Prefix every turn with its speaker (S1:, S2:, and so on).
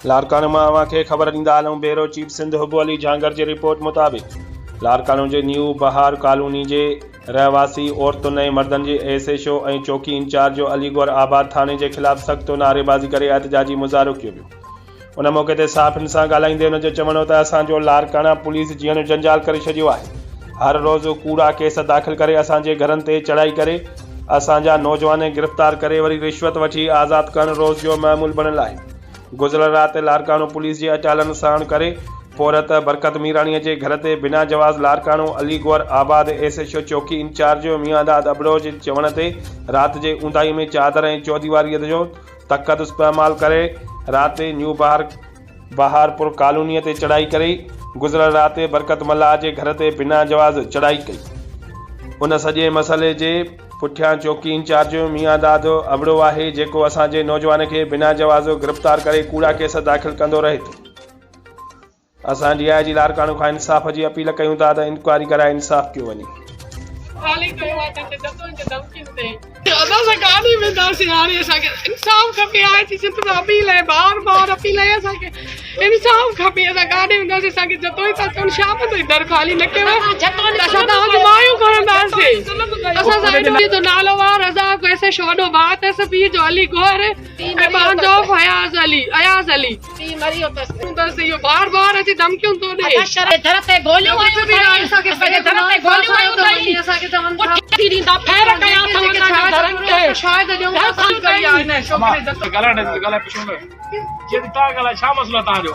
S1: لاڙڪاڻو مان اوهان کي خبر ڏيندا هلون بيورو چيف سنڌ حب علي جهانگر جي رپورٽ مطابق لاڙڪاڻو جي نيو بهار ڪالوني جي رهواسي عورتن ۽ مردن جي ايس ايڇ او ۽ چوڪي انچارج جو علي گوهر آباد ٿاڻي جي خلاف سخت نعريبازي ڪري احتجاجي مظاهرو ڪيو ويو ان موقعي تي صحافين سان ڳالهائيندي هن جو چوڻ هو ته اسان جو لاڙڪاڻا پوليس جيئڻ جنجال ڪري ڇڏيو آهي، هر روز ڪوڙا ڪيس داخل ڪري اسان جي گهرن تي چڙهائي ڪري اسان جا نوجوان گرفتار ڪري وري رشوت وٺي آزاد ڪرڻ روز جو معمول بڻيل آهي. گذريل رات لاڙڪاڻو پوليس جي اٽالن ساڻ ڪري پورهيت برڪت ميراڻي جي گهر تي بنا جواز لاڙڪاڻو علي گوهر آباد ايس ايڇ او چوڪي انچارج ميانداد ابڙو جي چوڻ تي رات جي اونداهي ۾ چادر ۽ چوديواريء جو طاقت استعمال ڪري رات نيو بهار بهارپور ڪالونيء تي چڙهائي ڪري گذريل رات برڪت ملاح جي گهر تي بنا جواز چڙهائي ڪئي. ان سڄي مسئلي جي پٺيان چوڪي انچارج ميان داد ابڙو آهي جيڪو اسان جي نوجوان کي بنا جواز گرفتار ڪري ڪوڙا ڪيس داخل ڪندو رهي ٿو. اسان ڊي I جي لاڙڪاڻو کان انصاف جي اپيل ڪيون ٿا ته انڪوائري ڪرائي انصاف ڪيو وڃي.
S2: خالي ڪيو آ تنهن تي جتوئين جي ڌمڪين تي اسان سان ڪاڏي وينداسين هاڻي اسان کي انصاف کپي آء جي سنڌ ۾ اپيل آهي بار بار اپيل آهي اسان کي انصاف کپي اسان ڪاڏي وينداسين اسان کي جتوئي ٿا چون شام تائين در خالي نه ڪيو ته اسان توهان جون مايون کڻنداسين اسان سان ايڏو جو نالو آ رزاق ايس ايڇ وڏو ڀاء اٿس پيء جو علي گوهر ۽ پنهنجو فياض علي اياز علي
S3: پيء مري ويو اٿس.
S2: اٿس اهو بار بار اچي ڌمڪيون ٿو ڏي.
S3: اسان جي در تي گوليون آيون اٿئي. اسان جي در تي گوليون آيون اٿئي. پٺي ڏيندا ڦير ڪيا اٿئون اسان جي درن تي. در خالي ڪئي.
S4: ڳالهائڻ ڏي ته ڳالهائي پڇون نه جي ته تان ڳالهائي ڇا مسئلو آهي تان جو.